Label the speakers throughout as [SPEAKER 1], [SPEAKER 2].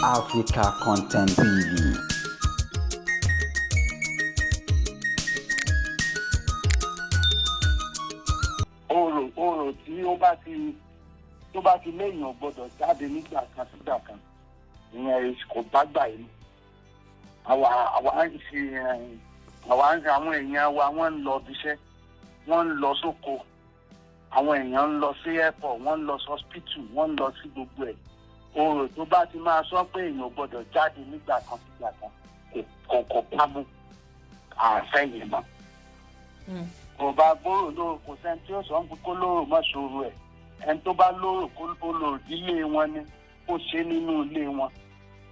[SPEAKER 1] Africa Content TV.
[SPEAKER 2] Orò tí ó bá ti tó bá ti léèyàn ò gbọ́dọ̀ jáde nígbà kan sígbà kan, ìyẹn kò bá gbà yìí. Àwa ń ṣe àwa ń àwọn èèyàn wa, wọ́n ń lọ ibiṣẹ́, wọ́n ń lọ sóko, àwọn èèyàn ń lọ sí airport, wọ́n ń lọ sí hospital, wọ́n ń lọ sí gbogbo ẹ̀. Orò tó bá ti máa sọ pé èèyàn ò gbọ́dọ̀ jáde nígbà kan sígbà kan, kò bá mu àfẹ́yìn mọ́. Kò bá gbòòrò lóró, kò sẹ́ni tí ó sọ ń pé kó lóró mọ́ ṣòro ẹ̀. Ẹni tó bá lóró, kó lò ìdílé wọn ni, kó ṣe nínú ilé wọn,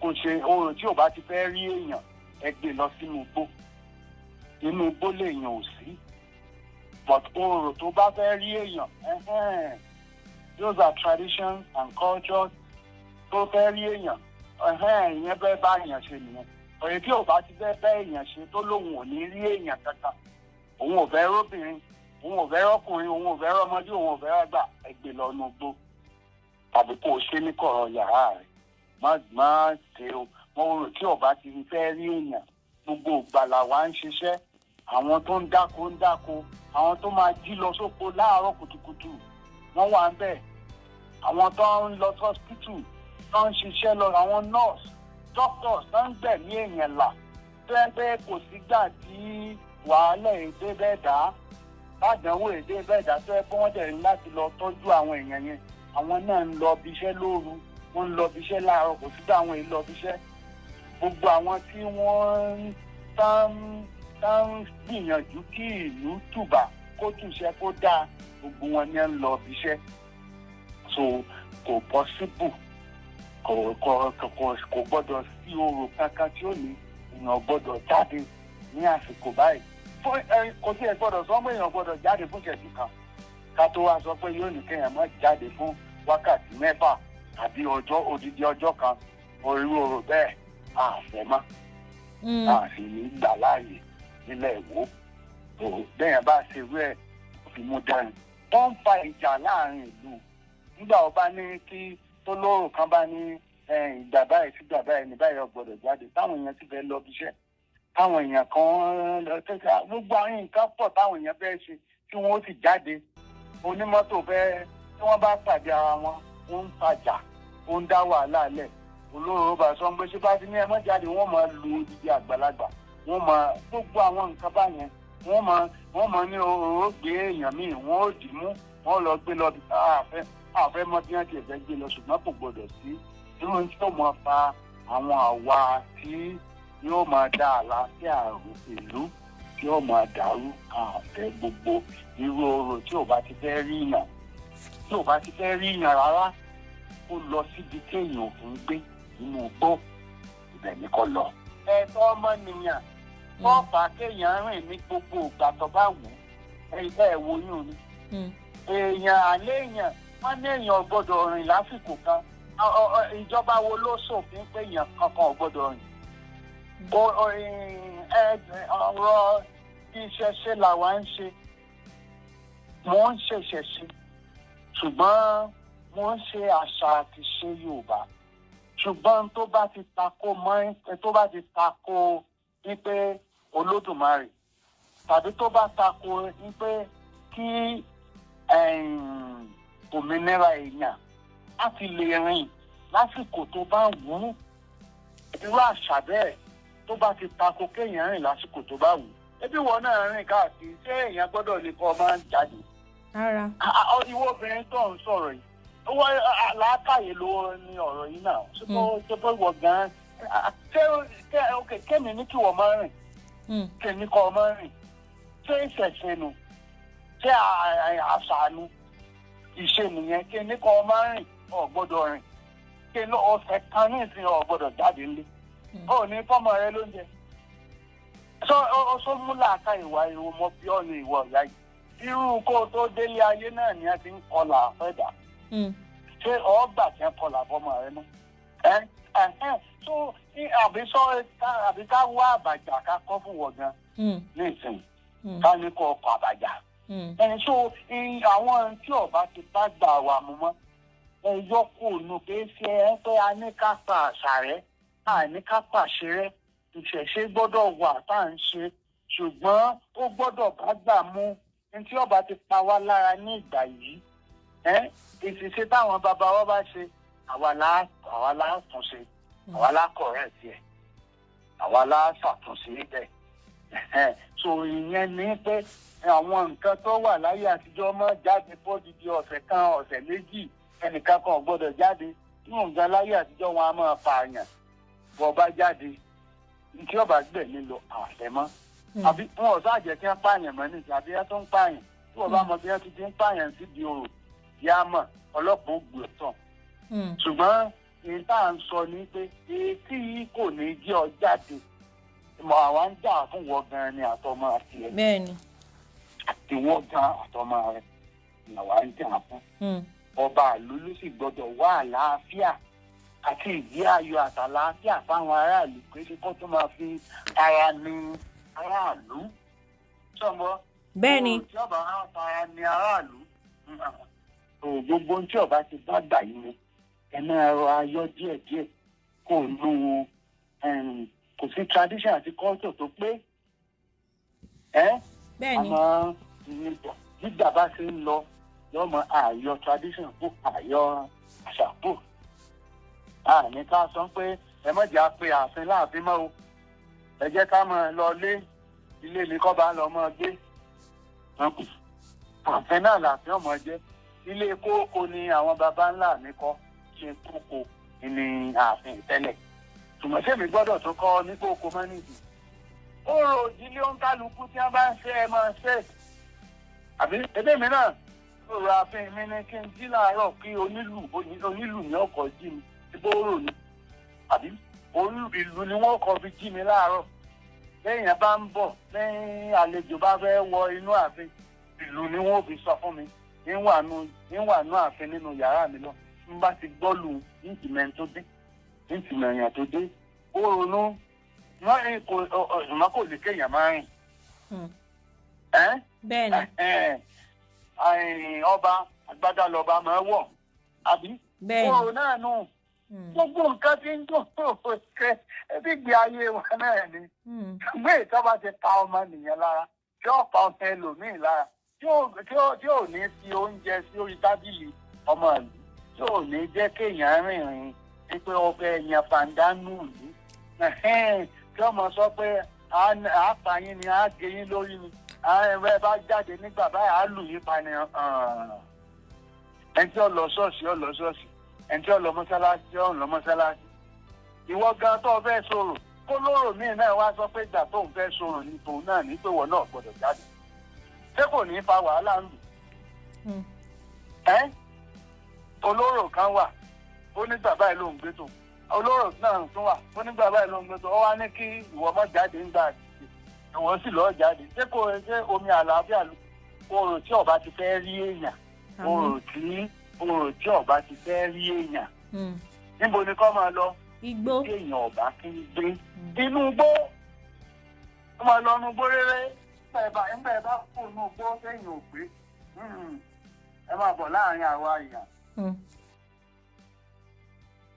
[SPEAKER 2] kó ṣe orò. Tí ò bá ti fẹ́ rí èèyàn, ẹ gbé lọ sínú igbó. Inú igbó lèèyàn ò sí. But orò tó bá fẹ́ rí èèyàn, ẹhẹ́n, those are traditions and cultures. Tó fẹ́ rí èèyàn, ẹhẹ́n, ìyẹn bẹ́ẹ̀ bá èèyàn ṣe nìyẹn. Òye tí ò bá ti fẹ́ bẹ́ èèyàn ṣe, tó lóun ò ní rí èèyàn kankan, òun ò fẹ́ róbìnrin, òun ò fẹ́ rọ́kùnrin, òun ò fẹ́ rọ́mọdé, òun ò fẹ́ rọ́gbà, ẹ gbé lọ inú igbó tàbí kó o ṣe ní kọ̀rọ̀ yàrá rẹ̀. Má ṣe o. Mo rò tí ò bá ti fẹ́ rí èèyàn. Gbogbo ìgbà làwa ń ṣiṣẹ́. Àwọn tó ń dáko ń dáko, àwọn tó máa jí lọ sóko láàárọ̀ kùtùkùtù, wọ́n wà ń bẹ̀. Àwọn tó ń lọ hospital, tó ń ṣiṣẹ́ lọ, àwọn nurse, doctors tó ń gbẹ̀mí èèyàn là, tó ń pẹ́ kò sígbà tí wàhálà èdè bẹ́ẹ̀ dá, bàdánwò èdè bẹ́ẹ̀ dá, tó yẹ kó wọ́n dẹ̀ ní láti lọ tọ́jú àwọn èèyàn yẹn. Àwọn náà ń lọ ibiṣẹ́ lóru, wọ́n ń lọ ibiṣẹ́ láàárọ̀, kò sígbà àwọn èèyàn lọ ibiṣẹ́. Gbogbo àwọn tí wọ́n ń tán gbìyànjú kí ìlú tùbà, kó túṣẹ́, kó dáa, gbogbo wọn ni ń lọ ibiṣẹ́. So kò possible, kò gbọ́dọ̀ sí orò kankan tí ó ní èèyàn gbọ́dọ̀ jáde ní àsìkò báyìí fún ẹ. Kò sí, ẹ gbọ́dọ̀ sọ pé èèyàn gbọ́dọ̀ jáde fún ìṣẹ́jú kan, ká tó wá sọ pé yóò ní kéèyàn má jáde fún wákàtí 6 àbí ọjọ́, odidi ọjọ́ kan. Orí orò bẹ́ẹ̀, àfẹ́ mọ́, a sì ní gbà láàyè nílẹ̀ Ìwó. Bẹ́ẹ̀ bá ṣe rú ẹ̀ fi mú dání, wọ́n ń fa ìjà láàrin ìlú. Nígbà wọ́n bá ní kí tó lóró kan bá ní ìgbà báyìí sí ìgbà báyìí ní báyìí, ó gbọ́dọ̀ jáde, táwọn èèyàn sì fẹ́ lọ bí iṣẹ́, táwọn èèyàn kan lọ tẹ́sí, gbogbo àwọn nǹkan pọ̀ táwọn èèyàn fẹ́ ṣe tí wọ́n ó sì jáde. Onímọ́tò fẹ́, tí wọ́n bá pàdé ara wọn, wọ́n ń fàjà, ó ń dá wàhálà lẹ̀. Olóró bá sọ pé ṣé bá ti ní ẹ mọ́ jáde, wọ́n máa lu odidi àgbàlagbà, wọ́n máa gbogbo àwọn nǹkan báyẹn, wọ́n máa ní oró gbé èèyàn míì, wọ́n ó dì mú, wọ́n lọ gbé lọ. Àfẹ́ mọ́ bí wọ́n ti fẹ́ gbé lọ, ṣùgbọ́n kò gbọdọ̀ sí irú tí ó máa fa àwọn àwa tí yóò máa dá àlàáfíà ìlú, tí yóò máa dàrú. Àfẹ́ gbogbo irú orò tí ò bá ti fẹ́ rí yàn, tí ò bá ti fẹ́ rí yàn rárá, kó lọ síbi téèyàn ò fi ń gbé nínú igbó, ibẹ̀ ní kó lọ. Ẹ̀tọ́ ọmọnìyàn wọ́n fà kéèyàn rìn ní gbogbo ìgbà tó bá wù ú. Ẹ̀ wo yún ni èèyàn àlẹ́ èèyàn, wọ́n ní èèyàn ò gbọ́dọ̀ rìn lásìkò kan. Ìjọba wo ló ṣòfin pé èèyàn kankan ò gbọ́dọ̀ rìn? Ọ̀rọ̀ ìṣẹ̀ṣe làwa ń ṣe. Mò ń ṣe ìṣẹ̀ṣe, ṣùgbọ́n mò ń ṣe àṣà àti ṣe Yorùbá. Ṣùgbọ́n tó bá ti tako mọ́, tó bá ti tako wípé Olódùmarè, tàbí tó bá tako wípé kí òmìnira èèyàn láti lè rìn lásìkò tó bá wù ú, irú àṣà bẹ́ẹ̀ tó bá ti tako kéèyàn rìn lásìkò tó bá wù ú. Ebi wọn náà rìn káàkiri, ṣé èèyàn gbọ́dọ̀ lè kọ́ ọ máa ń jáde?
[SPEAKER 3] Rárá.
[SPEAKER 2] Ìwọ obìnrin tó ń sọ̀rọ̀ yìí, wọ́n làákàyè ló ní ọ̀rọ̀ yìí náà. Ṣé bó wọ̀ gan-an? Ṣé ok, kémi ní kí wọ́n máa rìn, kémi kọ́ ọ máa rìn, ṣé ìṣẹ̀ṣe nu? Ṣé àṣà nu? Ìṣe nìyẹn. Kémi kọ́ ọ máa rìn, ò gbọ́dọ̀ rìn. Kí ló ọ̀sẹ̀ kan ní ìsìn, ò gbọ́dọ̀ jáde nílé, ó ní fọ́mọ rẹ lóúnjẹ. Sọ ọ mú làákà ìwà ìwọ mọ bí ọ̀nà ìwọ ìyá yìí. Irú kó o tó délé ayé náà ni a ti ń kọlà fẹ́dà. Ṣé ọgbà tí ń kọlà fọmọ rẹ náà? Ẹ ẹ tó àbí sọ, àbí ká wá àbàjá ká kọ́ fún wọ̀ gan ní ìsìn, ká ní kó ọkọ̀ àbàjá ẹni. So àwọn tí ọba ti bá gbà wà mú mọ́. Ẹ yọ kó nù pé ṣe ẹ pé a ní ká pa àṣà rẹ, a ní ká pàṣẹ rẹ. Ìṣẹ̀ṣe gbọ́dọ̀ wà tá à ń ṣe, ṣùgbọ́n ó gbọ́dọ̀ bá gbà mú ní tí ọba ti pa wá lára ní ìgbà yìí. Ẹ ìṣiṣẹ́ táwọn bàbá wa bá ṣe, àwa la tún ṣe, àwa la correct ẹ̀, àwa la ṣàtúnṣe bẹ́ẹ̀. So ìyẹn ní pé àwọn nǹkan tó wà láyé àtijọ́, mọ́ jáde fódìdí ọ̀sẹ̀ kan, ọ̀sẹ̀ 2, ẹnìkan kan ò gbọ́dọ̀ jáde. Nínú nǹkan láyé àtijọ́, wọn a máa pààyàn bọ́ bá jáde. Ní tí ọba gbẹ̀mí lọ àfẹ́ mọ́, àbí wọn ò sáà jẹ́ kí wọ́n pààyàn mọ́ níta, àbí wọ́n tó ń pààyàn? Tí wọ́n bá mọ bí wọ́n ti ti ń pààyàn síbi orò, yá mọ̀, ọlọ́pàá ó gbé tán. Ṣùgbọ́n èyí tá à ń sọ ni pé etí yìí kò ní jẹ́ ọ jáde mọ, àwa ń jà fún wọ gan ni àtọmọ àti ẹ. Àti wọ gan àtọmọ rẹ làwa ń jà fún. Ọba ìlú ló sì gbọ́dọ̀ wá àlàáfíà àti ìgbé ayọ̀ àtàlàáfíà fáwọn aráàlú, pé ṣe kó tó máa fi ara ní aráàlú sọmọ. Tí ọba á fara ní aráàlú, gbogbo ohun tí ọba ti bá gbà yìí ni ẹ máa rọ ayọ̀ díẹ̀díẹ̀ kó nù. Kò sí tradition àti culture tó pé ẹ. Àmọ́ gbígbà bá ṣe ń lọ lọ́mọ, àyọ tradition kó àyọ àṣà kó àní ká sọ pé ẹ má jà pé ààfin láàfin mọ́ o, ẹ jẹ́ ká máa lọ lé ilé ní kọ́ bá lọ mọ́ gbé. Ààfin náà lààfin ọmọ jẹ́. Ilé kókó ni àwọn baba ńlá mi kọ́ ṣe, kókó ní ààfin tẹ́lẹ̀, ṣùgbọ́n sẹ́mi gbọ́dọ̀ tó kọ́ ní kókó mọ́ nìyí. Ó rò ìdílé òǹkálukú tí wọ́n bá ń ṣe, ẹ máa ṣe. Àbí ẹbí mi náà ó rọ ààfin mi ní kí n jí láàárọ̀, kí onílù onílù ní ọkọ̀ jí mi, ibò rò ní àbí ìlú ni wọ́n kọ́ fi jí mi láàárọ̀. Lẹ́yìn bá ń bọ̀, lẹ́yìn àlejò bá fẹ́ wọ inú ààfin, ìlú ni wọ́n fi sọ fún mi. Níwà nú ààfin nínú yàrá mi lọ, n bá ti gbọ́ lù ní ìtìmẹ̀ tó dé, ní ìtìmẹ̀ èèyàn tó dé, ó ronú wọ́n kò ṣùgbọ́n kò lè kéèyàn máa rìn. Ọba agbádá lọba máa wọ̀, àbí? Òun náà nù. Gbogbo nǹkan tí ń dùn ṣe ẹbí gbé ayé wa náà ni. Ṣùgbọ́n ìtọ́ba ti pa ọmọ nìyẹn lára, tí ó pa ọmọ ẹlòmíì lára, tí ò ní fi oúnjẹ sí orí tábìlì ọmọ ìlú, tí ò ní jẹ́ kéèyàn rìnrìn wípé ọbẹ̀ èèyàn pàǹdánù ìlú, tí ọmọ sọ pé àá pa yín ni, àá gé yín lórí ni, ẹ bá jáde nígbà báyìí, àá lù yín pa ni. Ẹni tí ó lọ ṣọ́ọ̀ṣì, ó lọ ṣọ́ọ̀ṣì. Ẹni tí ó lọ mọ́sálásí, ó lọ mọ́sálásí. Ìwọ gan tó fẹ́ sọ̀rọ̀ kó lóró míì náà wá sọ pé ìgbà tóun fẹ́ sọ̀rọ̀ ní tòun náà ní pé wọ́n náà gbọ́dọ̀ jáde, ṣé kò ní í fa wàhálà ń lù? Ẹ́ olóró kan wà, ó ní bàbá ẹ̀ ló ń gbé tó. Olóró náà tún wà, ó ní bàbá ẹ̀ ló ń gbé tó. Ó wá ní kí ìwọ mọ́ jáde ńgbà, ìwọ sì lọ́ọ́ jáde. Ṣé kò ṣe omi àlàáfíà orò tí ọba ti fẹ́ rí èèyàn, orò tí ọba ti fẹ́ rí èèyàn, níbo ni kọ́ máa lọ?
[SPEAKER 3] Igbó.
[SPEAKER 2] Tí èèyàn ọba kí ń gbé inú igbó, ó máa lọ inú igbó rere. Nígbà ẹ bá kó inú igbó téèyàn ò gbé, ẹ máa bọ̀ láàrin àwa èèyàn.